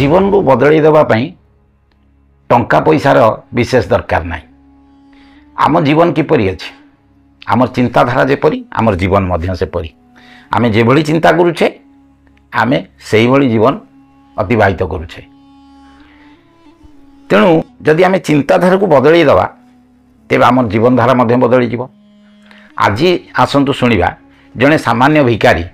ଜୀବନକୁ ବଦଳେଇ ଦେବା ପାଇଁ ଟଙ୍କା ପଇସାର ବିଶେଷ ଦରକାର ନାହିଁ। ଆମ ଜୀବନ କିପରି ଅଛି, ଆମର ଚିନ୍ତାଧାରା ଯେପରି, ଆମର ଜୀବନ ମଧ୍ୟ ସେପରି। ଆମେ ଯେଭଳି ଚିନ୍ତା କରୁଛେ, ଆମେ ସେଇଭଳି ଜୀବନ ଅତିବାହିତ କରୁଛେ। ତେଣୁ ଯଦି ଆମେ ଚିନ୍ତାଧାରାକୁ ବଦଳେଇ ଦେବା, ତେବେ ଆମର ଜୀବନଧାରା ମଧ୍ୟ ବଦଳିଯିବ। ଆଜି ଆସନ୍ତୁ ଶୁଣିବା ଜଣେ ସାମାନ୍ୟ ଭିକାରୀ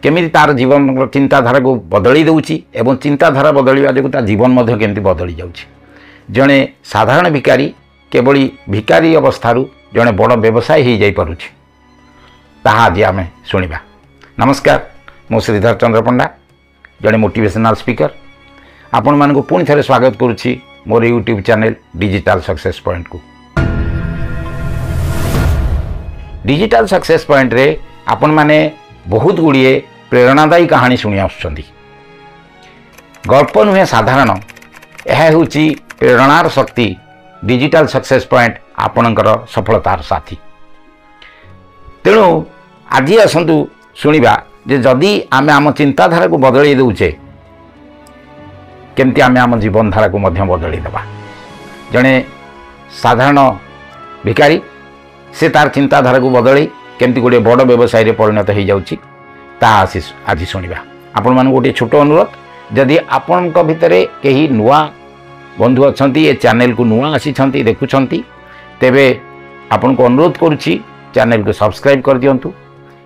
କେମିତି ତାର ଜୀବନର ଚିନ୍ତାଧାରାକୁ ବଦଳେଇ ଦେଉଛି ଏବଂ ଚିନ୍ତାଧାରା ବଦଳିବା ଯୋଗୁଁ ତା ଜୀବନ ମଧ୍ୟ କେମିତି ବଦଳି ଯାଉଛି। ଜଣେ ସାଧାରଣ ଭିକାରୀ କେବଳି ଭିକାରୀ ଅବସ୍ଥାରୁ ଜଣେ ବଡ଼ ବ୍ୟବସାୟୀ ହେଇଯାଇପାରୁଛି, ତାହା ଆଜି ଆମେ ଶୁଣିବା। ନମସ୍କାର, ମୁଁ ଶ୍ରୀଧର ଚନ୍ଦ୍ର ପଣ୍ଡା, ଜଣେ ମୋଟିଭେସନାଲ୍ ସ୍ପିକର। ଆପଣମାନଙ୍କୁ ପୁଣି ଥରେ ସ୍ୱାଗତ କରୁଛି ମୋର ୟୁଟ୍ୟୁବ୍ ଚ୍ୟାନେଲ୍ ଡିଜିଟାଲ୍ ସକ୍ସେସ୍ ପଏଣ୍ଟକୁ। ଡିଜିଟାଲ୍ ସକ୍ସେସ୍ ପଏଣ୍ଟରେ ଆପଣମାନେ ବହୁତ ଗୁଡ଼ିଏ ପ୍ରେରଣାଦାୟୀ କାହାଣୀ ଶୁଣି ଆସୁଛନ୍ତି। ଗଳ୍ପ ନୁହେଁ ସାଧାରଣ, ଏହା ହେଉଛି ପ୍ରେରଣାର ଶକ୍ତି। ଡିଜିଟାଲ୍ ସକ୍ସେସ୍ ପଏଣ୍ଟ ଆପଣଙ୍କର ସଫଳତାର ସାଥୀ। ତେଣୁ ଆଜି ଆସନ୍ତୁ ଶୁଣିବା ଯେ ଯଦି ଆମେ ଆମ ଚିନ୍ତାଧାରାକୁ ବଦଳେଇ ଦେଉଛେ, କେମିତି ଆମେ ଆମ ଜୀବନଧାରାକୁ ମଧ୍ୟ ବଦଳେଇ ଦେବା। ଜଣେ ସାଧାରଣ ଭିକାରୀ ସେ ତାର ଚିନ୍ତାଧାରାକୁ ବଦଳେଇ କେମିତି ଗୋଟିଏ ବଡ଼ ବ୍ୟବସାୟୀରେ ପରିଣତ ହୋଇଯାଉଛି, ତାହା ଆଜି ଶୁଣିବା। ଆପଣମାନଙ୍କୁ ଗୋଟିଏ ଛୋଟ ଅନୁରୋଧ, ଯଦି ଆପଣଙ୍କ ଭିତରେ କେହି ନୂଆ ବନ୍ଧୁ ଅଛନ୍ତି, ଏ ଚ୍ୟାନେଲକୁ ନୂଆ ଆସିଛନ୍ତି, ଦେଖୁଛନ୍ତି, ତେବେ ଆପଣଙ୍କୁ ଅନୁରୋଧ କରୁଛି ଚ୍ୟାନେଲକୁ ସବସ୍କ୍ରାଇବ୍ କରିଦିଅନ୍ତୁ।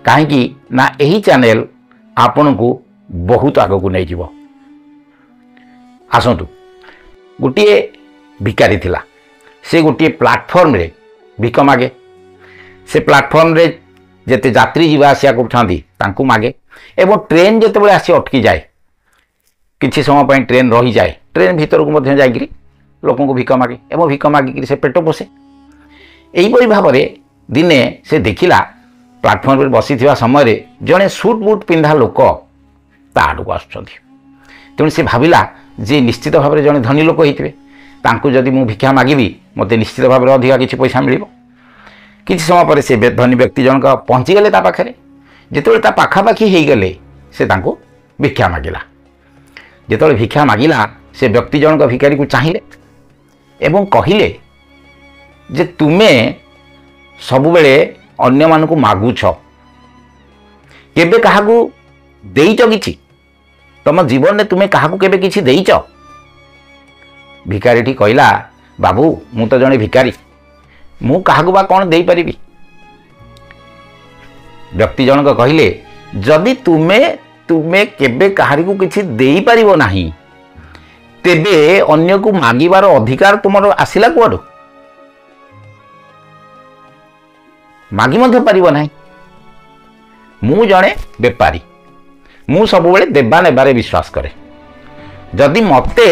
କାହିଁକି ନା ଏହି ଚ୍ୟାନେଲ ଆପଣଙ୍କୁ ବହୁତ ଆଗକୁ ନେଇଯିବ। ଆସନ୍ତୁ, ଗୋଟିଏ ଭିକାରୀ ଥିଲା, ସେ ଗୋଟିଏ ପ୍ଲାଟଫର୍ମରେ ଭିକ ମାଗେ। ସେ ପ୍ଲାଟଫର୍ମରେ ଯେତେ ଯାତ୍ରୀ ଯିବା ଆସିବା କରୁଥାନ୍ତି ତାଙ୍କୁ ମାଗେ, ଏବଂ ଟ୍ରେନ୍ ଯେତେବେଳେ ଆସି ଅଟକି ଯାଏ, କିଛି ସମୟ ପାଇଁ ଟ୍ରେନ୍ ରହିଯାଏ, ଟ୍ରେନ୍ ଭିତରକୁ ମଧ୍ୟ ଯାଇକରି ଲୋକଙ୍କୁ ଭିକ ମାଗେ ଏବଂ ଭିକ ମାଗିକିରି ସେ ପେଟ ପୋଷେ। ଏହିପରି ଭାବରେ ଦିନେ ସେ ଦେଖିଲା ପ୍ଲାଟଫର୍ମରେ ବସିଥିବା ସମୟରେ ଜଣେ ସୁଟ୍ ବୁଟ୍ ପିନ୍ଧା ଲୋକ ତା ଆଡ଼କୁ ଆସୁଛନ୍ତି। ତେଣୁ ସେ ଭାବିଲା ଯେ ନିଶ୍ଚିତ ଭାବରେ ଜଣେ ଧନୀ ଲୋକ ହେଇଥିବେ, ତାଙ୍କୁ ଯଦି ମୁଁ ଭିକ୍ଷା ମାଗିବି ମୋତେ ନିଶ୍ଚିତ ଭାବରେ ଅଧିକା କିଛି ପଇସା ମିଳିବ। କିଛି ସମୟ ପରେ ସେ ଧନୀ ବ୍ୟକ୍ତି ଜଣକ ପହଞ୍ଚିଗଲେ ତା ପାଖରେ। ଯେତେବେଳେ ତା ପାଖାପାଖି ହେଇଗଲେ, ସେ ତାଙ୍କୁ ଭିକ୍ଷା ମାଗିଲା। ଯେତେବେଳେ ଭିକ୍ଷା ମାଗିଲା, ସେ ବ୍ୟକ୍ତି ଜଣକ ଭିକାରୀକୁ ଚାହିଁଲେ ଏବଂ କହିଲେ ଯେ ତୁମେ ସବୁବେଳେ ଅନ୍ୟମାନଙ୍କୁ ମାଗୁଛ, କେବେ କାହାକୁ ଦେଇଛ କିଛି? ତମ ଜୀବନରେ ତୁମେ କାହାକୁ କେବେ କିଛି ଦେଇଛ? ଭିକାରୀଟି କହିଲା, ବାବୁ, ମୁଁ ତ ଜଣେ ଭିକାରୀ, ମୁଁ କାହାକୁ ବା କ'ଣ ଦେଇପାରିବି? ବ୍ୟକ୍ତି ଜଣକ କହିଲେ, ଯଦି ତୁମେ କେବେ କାହାରିକୁ କିଛି ଦେଇପାରିବ ନାହିଁ, ତେବେ ଅନ୍ୟକୁ ମାଗିବାର ଅଧିକାର ତୁମର ଆସିଲା କୁଆଡ଼ୁ? ମାଗି ମଧ୍ୟ ପାରିବ ନାହିଁ। ମୁଁ ଜଣେ ବେପାରୀ, ମୁଁ ସବୁବେଳେ ଦେବା ନେବାରେ ବିଶ୍ୱାସ କରେ। ଯଦି ମୋତେ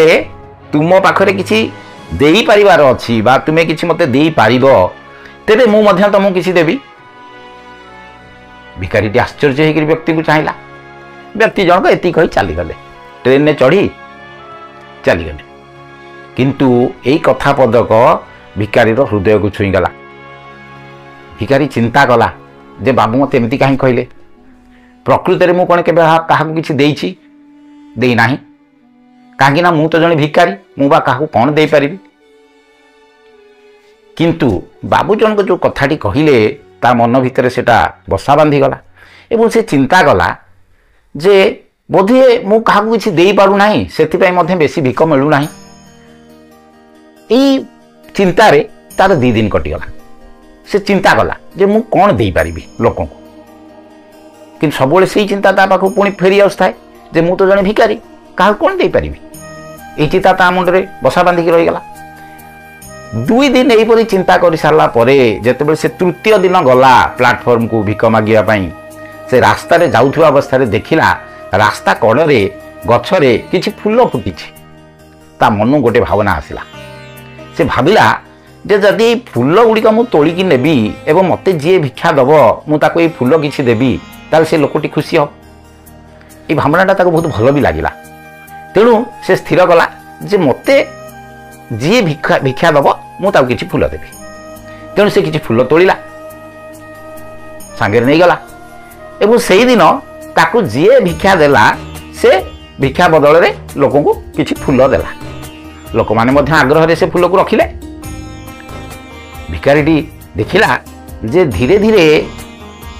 ତୁମ ପାଖରେ କିଛି ଦେଇପାରିବାର ଅଛି ବା ତୁମେ କିଛି ମୋତେ ଦେଇପାରିବ, ତେବେ ମୁଁ ମଧ୍ୟ ତୁମକୁ କିଛି ଦେବି। ଭିକାରୀଟି ଆଶ୍ଚର୍ଯ୍ୟ ହେଇକରି ବ୍ୟକ୍ତିକୁ ଚାହିଁଲା। ବ୍ୟକ୍ତି ଜଣକ ଏତିକି କହି ଚାଲିଗଲେ, ଟ୍ରେନରେ ଚଢ଼ି ଚାଲିଗଲେ। କିନ୍ତୁ ଏଇ କଥା ପଦକ ଭିକାରୀର ହୃଦୟକୁ ଛୁଇଁଗଲା। ଭିକାରୀ ଚିନ୍ତା କଲା ଯେ ବାବୁ ମୋତେ ଏମିତି କାହିଁ କହିଲେ? ପ୍ରକୃତରେ ମୁଁ କ'ଣ କେବେ କାହାକୁ କିଛି ଦେଇଛି? ଦେଇନାହିଁ। କାହିଁକି ନା ମୁଁ ତ ଜଣେ ଭିକାରୀ, ମୁଁ ବା କାହାକୁ କ'ଣ ଦେଇପାରିବି? କିନ୍ତୁ ବାବୁ ଜଣକ ଯେଉଁ କଥାଟି କହିଲେ, ତା ମନ ଭିତରେ ସେଟା ବସା ବାନ୍ଧିଗଲା ଏବଂ ସେ ଚିନ୍ତା କଲା ଯେ ବୋଧହୁଏ ମୁଁ କାହାକୁ କିଛି ଦେଇପାରୁନାହିଁ, ସେଥିପାଇଁ ମଧ୍ୟ ବେଶୀ ଭିକ ମିଳୁନାହିଁ। ଏଇ ଚିନ୍ତାରେ ତାର 2 ଦିନ କଟିଗଲା। ସେ ଚିନ୍ତା କଲା ଯେ ମୁଁ କ'ଣ ଦେଇପାରିବି ଲୋକଙ୍କୁ, କିନ୍ତୁ ସବୁବେଳେ ସେଇ ଚିନ୍ତା ତା ପାଖକୁ ପୁଣି ଫେରି ଆସୁଥାଏ ଯେ ମୁଁ ତ ଜଣେ ଭିକାରୀ, କାହାକୁ କ'ଣ ଦେଇପାରିବି? ଏଇ ଚିନ୍ତା ତା ମୁଣ୍ଡରେ ବସା ବାନ୍ଧିକି ରହିଗଲା। 2 ଦିନ ଏହିପରି ଚିନ୍ତା କରିସାରିଲା ପରେ ଯେତେବେଳେ ସେ ତୃତୀୟ ଦିନ ଗଲା ପ୍ଲାଟଫର୍ମକୁ ଭିକ ମାଗିବା ପାଇଁ, ସେ ରାସ୍ତାରେ ଯାଉଥିବା ଅବସ୍ଥାରେ ଦେଖିଲା ରାସ୍ତା କଡ଼ରେ ଗଛରେ କିଛି ଫୁଲ ଫୁଟିଛି। ତା ମନକୁ ଗୋଟେ ଭାବନା ଆସିଲା। ସେ ଭାବିଲା ଯେ ଯଦି ଏଇ ଫୁଲ ଗୁଡ଼ିକ ମୁଁ ତୋଳିକି ନେବି ଏବଂ ମୋତେ ଯିଏ ଭିକ୍ଷା ଦେବ ମୁଁ ତାକୁ ଏଇ ଫୁଲ କିଛି ଦେବି, ତାହେଲେ ସେ ଲୋକଟି ଖୁସି ହେବ। ଏଇ ଭାବନାଟା ତାକୁ ବହୁତ ଭଲ ବି ଲାଗିଲା। ତେଣୁ ସେ ସ୍ଥିର କଲା ଯେ ମୋତେ ଯିଏ ଭିକ୍ଷା ଦେବ ମୁଁ ତାକୁ କିଛି ଫୁଲ ଦେବି। ତେଣୁ ସେ କିଛି ଫୁଲ ତୋଳିଲା, ସାଙ୍ଗରେ ନେଇଗଲା ଏବଂ ସେଇଦିନ ତାକୁ ଯିଏ ଭିକ୍ଷା ଦେଲା ସେ ଭିକ୍ଷା ବଦଳରେ ଲୋକଙ୍କୁ କିଛି ଫୁଲ ଦେଲା। ଲୋକମାନେ ମଧ୍ୟ ଆଗ୍ରହରେ ସେ ଫୁଲକୁ ରଖିଲେ। ଭିକାରୀଟି ଦେଖିଲା ଯେ ଧୀରେ ଧୀରେ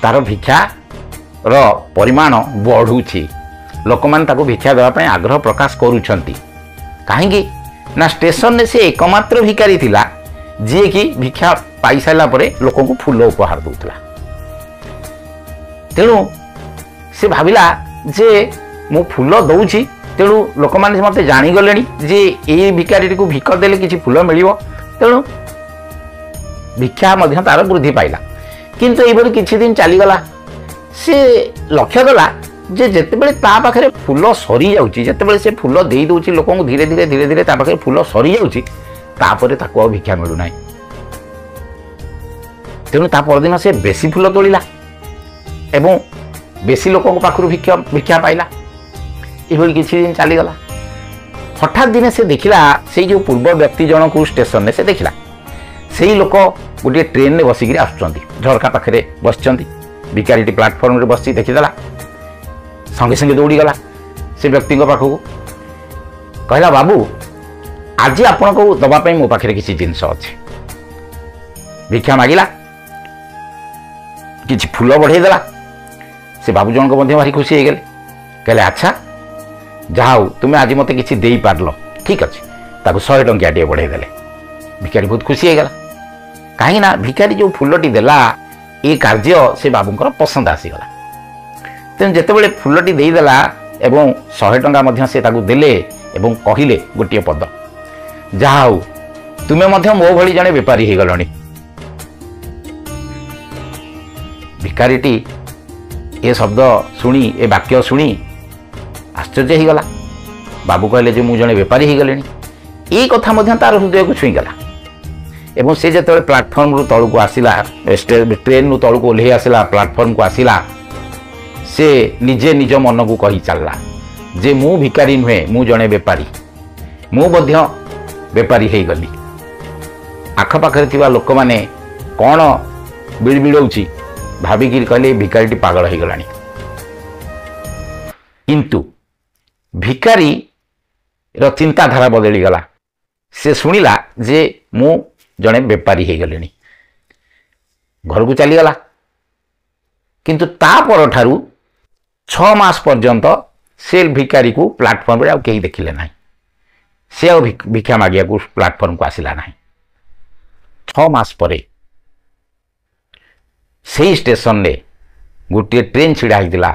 ତାର ଭିକ୍ଷାର ପରିମାଣ ବଢ଼ୁଛି, ଲୋକମାନେ ତାକୁ ଭିକ୍ଷା ଦେବା ପାଇଁ ଆଗ୍ରହ ପ୍ରକାଶ କରୁଛନ୍ତି। କାହିଁକି ନା ଷ୍ଟେସନରେ ସେ ଏକମାତ୍ର ଭିକାରୀ ଥିଲା ଯିଏକି ଭିକ୍ଷା ପାଇସାରିଲା ପରେ ଲୋକଙ୍କୁ ଫୁଲ ଉପହାର ଦେଉଥିଲା। ତେଣୁ ସେ ଭାବିଲା ଯେ ମୁଁ ଫୁଲ ଦେଉଛି, ତେଣୁ ଲୋକମାନେ ମୋତେ ଜାଣିଗଲେଣି ଯେ ଏଇ ଭିକାରୀଟିକୁ ଭିକ ଦେଲେ କିଛି ଫୁଲ ମିଳିବ, ତେଣୁ ଭିକ୍ଷା ମଧ୍ୟ ତାର ବୃଦ୍ଧି ପାଇଲା। କିନ୍ତୁ ଏଇଭଳି କିଛି ଦିନ ଚାଲିଗଲା। ସେ ଲକ୍ଷ୍ୟ କଲା ଯେ ଯେତେବେଳେ ତା ପାଖରେ ଫୁଲ ସରିଯାଉଛି, ଯେତେବେଳେ ସେ ଫୁଲ ଦେଇ ଦେଉଛି ଲୋକଙ୍କୁ, ଧୀରେ ଧୀରେ ଧୀରେ ଧୀରେ ତା ପାଖରେ ଫୁଲ ସରିଯାଉଛି, ତାପରେ ତାକୁ ଆଉ ଭିକ୍ଷା ମିଳୁନାହିଁ। ତେଣୁ ତା ପରଦିନ ସେ ବେଶୀ ଫୁଲ ତୋଳିଲା ଏବଂ ବେଶୀ ଲୋକଙ୍କ ପାଖରୁ ଭିକ୍ଷା ପାଇଲା। ଏଭଳି କିଛି ଦିନ ଚାଲିଗଲା। ହଠାତ୍ ଦିନେ ସେ ଦେଖିଲା ସେଇ ଯେଉଁ ପୂର୍ବ ବ୍ୟକ୍ତି ଜଣକୁ ଷ୍ଟେସନରେ ସେ ଦେଖିଲା, ସେଇ ଲୋକ ଗୋଟିଏ ଟ୍ରେନରେ ବସିକିରି ଆସୁଛନ୍ତି, ଝରକା ପାଖରେ ବସିଛନ୍ତି। ଭିକାରୀଟି ପ୍ଲାଟଫର୍ମରେ ବସି ଦେଖିଦେଲା, ସଙ୍ଗେ ସଙ୍ଗେ ଦୌଡ଼ିଗଲା ସେ ବ୍ୟକ୍ତିଙ୍କ ପାଖକୁ, କହିଲା, ବାବୁ, ଆଜି ଆପଣଙ୍କୁ ଦେବା ପାଇଁ ମୋ ପାଖରେ କିଛି ଜିନିଷ ଅଛି। ଭିକ୍ଷା ମାଗିଲା, କିଛି ଫୁଲ ବଢ଼େଇ ଦେଲା। ସେ ବାବୁ ଜଣକ ମଧ୍ୟ ଭାରି ଖୁସି ହେଇଗଲେ, କହିଲେ, ଆଚ୍ଛା, ଯାହା ହଉ ତୁମେ ଆଜି ମୋତେ କିଛି ଦେଇପାରିଲ, ଠିକ୍ ଅଛି। ତାକୁ 100 ଟଙ୍କିଆଟିଏ ବଢ଼େଇ ଦେଲେ। ଭିକାରୀ ବହୁତ ଖୁସି ହେଇଗଲା, କାହିଁକି ନା ଭିକାରୀ ଯେଉଁ ଫୁଲଟି ଦେଲା ଏ କାର୍ଯ୍ୟ ସେ ବାବୁଙ୍କର ପସନ୍ଦ ଆସିଗଲା। ତେଣୁ ଯେତେବେଳେ ଫୁଲଟି ଦେଇଦେଲା ଏବଂ 100 ଟଙ୍କା ମଧ୍ୟ ସେ ତାକୁ ଦେଲେ ଏବଂ କହିଲେ ଗୋଟିଏ ପଦ, ଯାହା ହଉ ତୁମେ ମଧ୍ୟ ମୋ ଭଳି ଜଣେ ବେପାରୀ ହେଇଗଲଣି। ଭିକାରୀଟି ଏ ଶବ୍ଦ ଶୁଣି, ଏ ବାକ୍ୟ ଶୁଣି ଆଶ୍ଚର୍ଯ୍ୟ ହେଇଗଲା। ବାବୁ କହିଲେ ଯେ ମୁଁ ଜଣେ ବେପାରୀ ହେଇଗଲିଣି, ଏଇ କଥା ମଧ୍ୟ ତାର ହୃଦୟକୁ ଛୁଇଁଗଲା। ଏବଂ ସେ ଯେତେବେଳେ ପ୍ଲାଟଫର୍ମରୁ ତଳକୁ ଆସିଲା, ଟ୍ରେନ୍ରୁ ତଳକୁ ଓହ୍ଲେଇ ଆସିଲା, ପ୍ଲାଟଫର୍ମକୁ ଆସିଲା, ସେ ନିଜେ ନିଜ ମନକୁ କହି ଚାଲିଲା ଯେ ମୁଁ ଭିକାରୀ ନୁହେଁ, ମୁଁ ଜଣେ ବେପାରୀ, ମୁଁ ମଧ୍ୟ ବେପାରୀ ହେଇଗଲି। ଆଖପାଖରେ ଥିବା ଲୋକମାନେ କ'ଣ ବିଳବିଳଉଛି ଭାବିକିରି କହିଲେ ଭିକାରୀଟି ପାଗଳ ହେଇଗଲାଣି। କିନ୍ତୁ ଭିକାରୀର ଚିନ୍ତାଧାରା ବଦଳିଗଲା। ସେ ଶୁଣିଲା ଯେ ମୁଁ ଜଣେ ବେପାରୀ ହେଇଗଲିଣି, ଘରକୁ ଚାଲିଗଲା। କିନ୍ତୁ ତା ପରଠାରୁ 6 ମାସ ପର୍ଯ୍ୟନ୍ତ ସେ ଭିକାରୀକୁ ପ୍ଲାଟଫର୍ମରେ ଆଉ କେହି ଦେଖିଲେ ନାହିଁ। ସେ ଆଉ ଭିକ୍ଷା ମାଗିବାକୁ ପ୍ଲାଟଫର୍ମକୁ ଆସିଲା ନାହିଁ। 6 ମାସ ପରେ ସେଇ ଷ୍ଟେସନରେ ଗୋଟିଏ ଟ୍ରେନ୍ ଛିଡ଼ା ହେଇଥିଲା।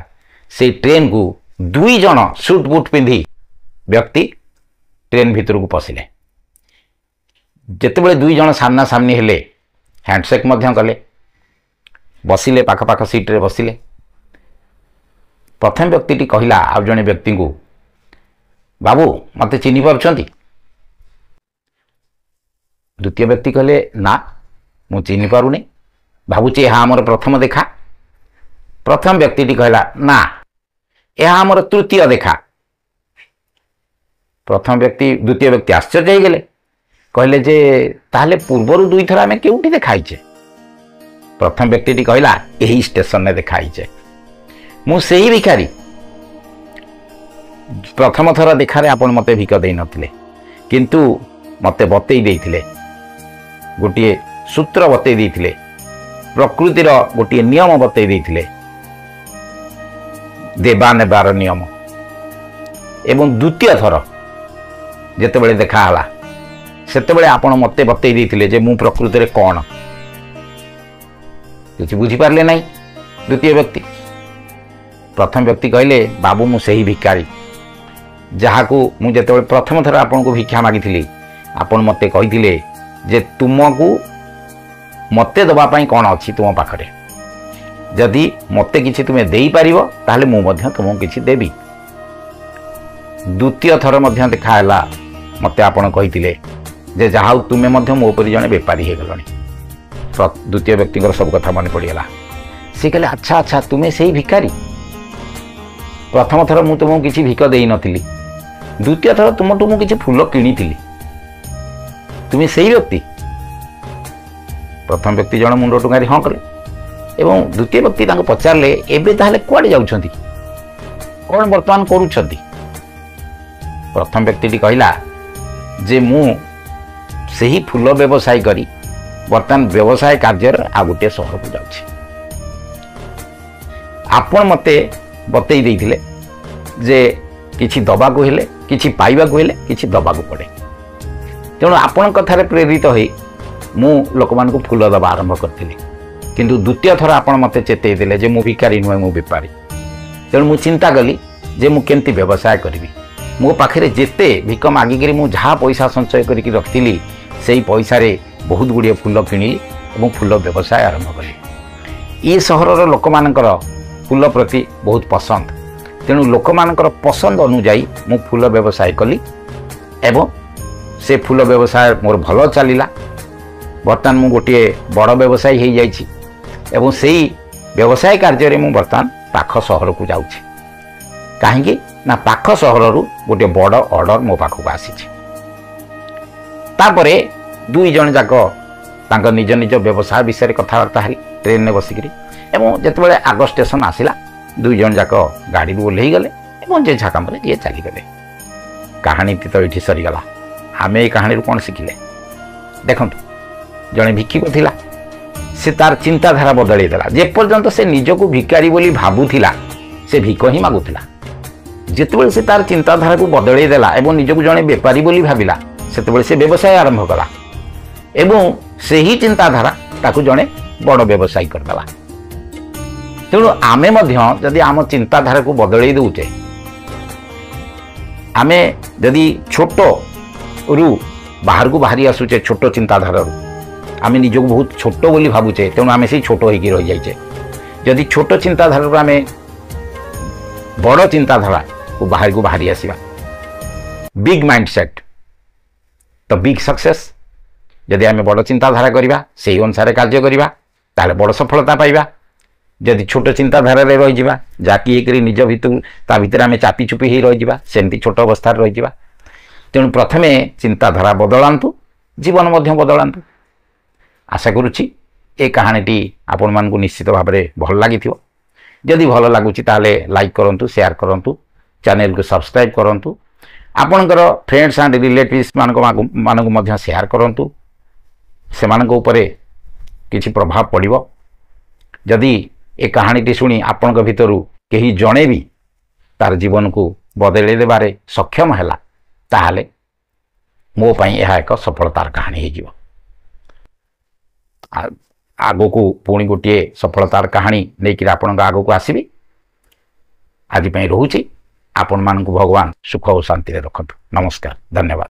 ସେଇ ଟ୍ରେନ୍କୁ 2 ଜଣ ସୁଟ୍ ବୁଟ୍ ପିନ୍ଧି ବ୍ୟକ୍ତି ଟ୍ରେନ୍ ଭିତରକୁ ପଶିଲେ। ଯେତେବେଳେ 2 ଜଣ ସାମ୍ନାସାମ୍ନି ହେଲେ, ହ୍ୟାଣ୍ଡସେକ୍ ମଧ୍ୟ କଲେ, ବସିଲେ, ପାଖ ପାଖ ସିଟ୍ରେ ବସିଲେ। ପ୍ରଥମ ବ୍ୟକ୍ତିଟି କହିଲା ଆଉ ଜଣେ ବ୍ୟକ୍ତିଙ୍କୁ, ବାବୁ, ମୋତେ ଚିହ୍ନି ପାରୁଛନ୍ତି? ଦ୍ୱିତୀୟ ବ୍ୟକ୍ତି କହିଲେ, ନା, ମୁଁ ଚିହ୍ନି ପାରୁନି, ଭାବୁଛି ଏହା ଆମର ପ୍ରଥମ ଦେଖା। ପ୍ରଥମ ବ୍ୟକ୍ତିଟି କହିଲା, ନା, ଏହା ଆମର ତୃତୀୟ ଦେଖା। ପ୍ରଥମ ବ୍ୟକ୍ତି ଦ୍ୱିତୀୟ ବ୍ୟକ୍ତି ଆଶ୍ଚର୍ଯ୍ୟ ହେଇଗଲେ, କହିଲେ ଯେ ତାହେଲେ ପୂର୍ବରୁ 2ଥର ଆମେ କେଉଁଠି ଦେଖା ହେଇଛେ? ପ୍ରଥମ ବ୍ୟକ୍ତିଟି କହିଲା, ଏହି ଷ୍ଟେସନରେ ଦେଖା ହେଇଛେ, ମୁଁ ସେଇ ଭିକାରୀ। ପ୍ରଥମ ଥର ଦେଖାରେ ଆପଣ ମୋତେ ଭିକ ଦେଇନଥିଲେ, କିନ୍ତୁ ମୋତେ ବତେଇ ଦେଇଥିଲେ, ଗୋଟିଏ ସୂତ୍ର ବତେଇ ଦେଇଥିଲେ, ପ୍ରକୃତିର ଗୋଟିଏ ନିୟମ ବତେଇ ଦେଇଥିଲେ, ଦେବା ନେବାର ନିୟମ। ଏବଂ ଦ୍ୱିତୀୟ ଥର ଯେତେବେଳେ ଦେଖା ହେଲା, ସେତେବେଳେ ଆପଣ ମୋତେ ବତେଇ ଦେଇଥିଲେ ଯେ ମୁଁ ପ୍ରକୃତିରେ କ'ଣ। କିଛି ବୁଝିପାରିଲେ ନାହିଁ ଦ୍ୱିତୀୟ ବ୍ୟକ୍ତି। ପ୍ରଥମ ବ୍ୟକ୍ତି କହିଲେ, ବାବୁ, ମୁଁ ସେହି ଭିକାରୀ ଯାହାକୁ ମୁଁ ଯେତେବେଳେ ପ୍ରଥମ ଥର ଆପଣଙ୍କୁ ଭିକ୍ଷା ମାଗିଥିଲି, ଆପଣ ମୋତେ କହିଥିଲେ ଯେ ତୁମକୁ ମୋତେ ଦେବା ପାଇଁ କ'ଣ ଅଛି ତୁମ ପାଖରେ, ଯଦି ମୋତେ କିଛି ତୁମେ ଦେଇପାରିବ ତାହେଲେ ମୁଁ ମଧ୍ୟ ତୁମକୁ କିଛି ଦେବି। ଦ୍ୱିତୀୟ ଥର ମଧ୍ୟ ଦେଖା ହେଲା, ମୋତେ ଆପଣ କହିଥିଲେ ଯେ ଯାହା ହଉ ତୁମେ ମଧ୍ୟ ମୋ ପରି ଜଣେ ବେପାରୀ ହେଇଗଲଣି। ଦ୍ୱିତୀୟ ବ୍ୟକ୍ତିଙ୍କର ସବୁ କଥା ମନେ ପଡ଼ିଗଲା। ସେ କହିଲେ, ଆଚ୍ଛା ଆଚ୍ଛା, ତୁମେ ସେଇ ଭିକାରୀ, ପ୍ରଥମ ଥର ମୁଁ ତୁମକୁ କିଛି ଭିକ ଦେଇନଥିଲି, ଦ୍ୱିତୀୟ ଥର ତୁମଠୁ ମୁଁ କିଛି ଫୁଲ କିଣିଥିଲି, ତୁମେ ସେଇ ବ୍ୟକ୍ତି? ପ୍ରଥମ ବ୍ୟକ୍ତି ଜଣ ମୁଣ୍ଡ ଟୁଙ୍ଗାରି ହଁ କଲେ ଏବଂ ଦ୍ୱିତୀୟ ବ୍ୟକ୍ତି ତାଙ୍କୁ ପଚାରିଲେ, ଏବେ ତାହେଲେ କୁଆଡ଼େ ଯାଉଛନ୍ତି, କ'ଣ ବର୍ତ୍ତମାନ କରୁଛନ୍ତି? ପ୍ରଥମ ବ୍ୟକ୍ତିଟି କହିଲା ଯେ ମୁଁ ସେହି ଫୁଲ ବ୍ୟବସାୟ କରି ବର୍ତ୍ତମାନ ବ୍ୟବସାୟ କାର୍ଯ୍ୟରେ ଆଉ ଗୋଟିଏ ସହରକୁ ଯାଉଛି। ଆପଣ ମୋତେ ବତେଇ ଦେଇଥିଲେ ଯେ କିଛି ଦେବାକୁ ହେଲେ, କିଛି ପାଇବାକୁ ହେଲେ କିଛି ଦେବାକୁ ପଡ଼େ। ତେଣୁ ଆପଣଙ୍କ କଥାରେ ପ୍ରେରିତ ହୋଇ ମୁଁ ଲୋକମାନଙ୍କୁ ଫୁଲ ଦେବା ଆରମ୍ଭ କରିଥିଲି। କିନ୍ତୁ ଦ୍ୱିତୀୟ ଥର ଆପଣ ମୋତେ ଚେତେଇ ଦେଲେ ଯେ ମୁଁ ଭିକାରୀ ନୁହେଁ, ମୁଁ ବେପାରୀ। ତେଣୁ ମୁଁ ଚିନ୍ତା କଲି ଯେ ମୁଁ କେମିତି ବ୍ୟବସାୟ କରିବି। ମୋ ପାଖରେ ଯେତେ ଭିକ ମାଗିକିରି ମୁଁ ଯାହା ପଇସା ସଞ୍ଚୟ କରିକି ରଖିଥିଲି, ସେଇ ପଇସାରେ ବହୁତ ଗୁଡ଼ିଏ ଫୁଲ କିଣିଲି ଏବଂ ଫୁଲ ବ୍ୟବସାୟ ଆରମ୍ଭ କଲି। ଏ ସହରର ଲୋକମାନଙ୍କର ଫୁଲ ପ୍ରତି ବହୁତ ପସନ୍ଦ, ତେଣୁ ଲୋକମାନଙ୍କର ପସନ୍ଦ ଅନୁଯାୟୀ ମୁଁ ଫୁଲ ବ୍ୟବସାୟ କଲି ଏବଂ ସେ ଫୁଲ ବ୍ୟବସାୟ ମୋର ଭଲ ଚାଲିଲା। ବର୍ତ୍ତମାନ ମୁଁ ଗୋଟିଏ ବଡ଼ ବ୍ୟବସାୟୀ ହେଇଯାଇଛି ଏବଂ ସେଇ ବ୍ୟବସାୟ କାର୍ଯ୍ୟରେ ମୁଁ ବର୍ତ୍ତମାନ ପାଖ ସହରକୁ ଯାଉଛି। କାହିଁକି ନା ପାଖ ସହରରୁ ଗୋଟିଏ ବଡ଼ ଅର୍ଡ଼ର ମୋ ପାଖକୁ ଆସିଛି। ତାପରେ ଦୁଇ ଜଣ ଯାକ ତାଙ୍କ ନିଜ ନିଜ ବ୍ୟବସାୟ ବିଷୟରେ କଥାବାର୍ତ୍ତା ହେଲେ ଟ୍ରେନରେ ବସିକିରି, ଏବଂ ଯେତେବେଳେ ଆଗ ଷ୍ଟେସନ ଆସିଲା ଦୁଇ ଜଣ ଯାକ ଗାଡ଼ିରୁ ଓହ୍ଲେଇ ଗଲେ ଏବଂ ଯେଝା କାମରେ ଯିଏ ଚାଲିଗଲେ। କାହାଣୀଟି ତ ଏଇଠି ସରିଗଲା। ଆମେ ଏଇ କାହାଣୀରୁ କ'ଣ ଶିଖିଲେ? ଦେଖନ୍ତୁ, ଜଣେ ଭିକ୍ଷୁକ ଥିଲା, ସେ ତାର ଚିନ୍ତାଧାରା ବଦଳେଇ ଦେଲା। ଯେପର୍ଯ୍ୟନ୍ତ ସେ ନିଜକୁ ଭିକାରୀ ବୋଲି ଭାବୁଥିଲା, ସେ ଭିକ ହିଁ ମାଗୁଥିଲା। ଯେତେବେଳେ ସେ ତାର ଚିନ୍ତାଧାରାକୁ ବଦଳେଇ ଦେଲା ଏବଂ ନିଜକୁ ଜଣେ ବେପାରୀ ବୋଲି ଭାବିଲା, ସେତେବେଳେ ସେ ବ୍ୟବସାୟ ଆରମ୍ଭ କଲା ଏବଂ ସେହି ଚିନ୍ତାଧାରା ତାକୁ ଜଣେ ବଡ଼ ବ୍ୟବସାୟୀ କରିଦେଲା। ତେଣୁ ଆମେ ମଧ୍ୟ ଯଦି ଆମ ଚିନ୍ତାଧାରାକୁ ବଦଳେଇ ଦେଉଛେ, ଆମେ ଯଦି ଛୋଟରୁ ବାହାରକୁ ବାହାରି ଆସୁଛେ, ଛୋଟ ଚିନ୍ତାଧାରାରୁ ଆମେ ନିଜକୁ ବହୁତ ଛୋଟ ବୋଲି ଭାବୁଛେ, ତେଣୁ ଆମେ ସେଇ ଛୋଟ ହେଇକି ରହିଯାଇଛେ। ଯଦି ଛୋଟ ଚିନ୍ତାଧାରାରୁ ଆମେ ବଡ଼ ଚିନ୍ତାଧାରାକୁ ବାହାରକୁ ବାହାରି ଆସିବା, ବିଗ୍ ମାଇଣ୍ଡ ସେଟ୍ ତ ବିଗ୍ ସକ୍ସେସ୍। ଯଦି ଆମେ ବଡ଼ ଚିନ୍ତାଧାରା କରିବା, ସେଇ ଅନୁସାରେ କାର୍ଯ୍ୟ କରିବା, ତାହେଲେ ବଡ଼ ସଫଳତା ପାଇବା। ଯଦି ଛୋଟ ଚିନ୍ତାଧାରାରେ ରହିଯିବା, ଜାକି ହେଇକରି ନିଜ ଭିତରୁ ତା ଭିତରେ ଆମେ ଚାପି ଚୁପି ହେଇ ରହିଯିବା, ସେମିତି ଛୋଟ ଅବସ୍ଥାରେ ରହିଯିବା। ତେଣୁ ପ୍ରଥମେ ଚିନ୍ତାଧାରା ବଦଳାନ୍ତୁ, ଜୀବନ ମଧ୍ୟ ବଦଳାନ୍ତୁ। ଆଶା କରୁଛି ଏ କାହାଣୀଟି ଆପଣମାନଙ୍କୁ ନିଶ୍ଚିତ ଭାବରେ ଭଲ ଲାଗିଥିବ। ଯଦି ଭଲ ଲାଗୁଛି ତାହେଲେ ଲାଇକ୍ କରନ୍ତୁ, ସେୟାର କରନ୍ତୁ, ଚ୍ୟାନେଲକୁ ସବସ୍କ୍ରାଇବ୍ କରନ୍ତୁ, ଆପଣଙ୍କର ଫ୍ରେଣ୍ଡସ୍ ଆଣ୍ଡ ରିଲେଟିଭ୍ସ ମାନଙ୍କୁ ମଧ୍ୟ ସେୟାର କରନ୍ତୁ। ସେମାନଙ୍କ ଉପରେ କିଛି ପ୍ରଭାବ ପଡ଼ିବ। ଯଦି ଏ କାହାଣୀଟି ଶୁଣି ଆପଣଙ୍କ ଭିତରୁ କେହି ଜଣେ ବି ତାର ଜୀବନକୁ ବଦଳାଇ ଦେବାରେ ସକ୍ଷମ ହେଲା, ତାହେଲେ ମୋ ପାଇଁ ଏହା ଏକ ସଫଳତାର କାହାଣୀ ହେଇଯିବ। ଆଗକୁ ପୁଣି ଗୋଟିଏ ସଫଳତାର କାହାଣୀ ନେଇକରି ଆପଣଙ୍କ ଆଗକୁ ଆସିବି। ଆଜି ପାଇଁ ରହୁଛି। ଆପଣମାନଙ୍କୁ ଭଗବାନ ସୁଖ ଓ ଶାନ୍ତିରେ ରଖନ୍ତୁ। ନମସ୍କାର, ଧନ୍ୟବାଦ।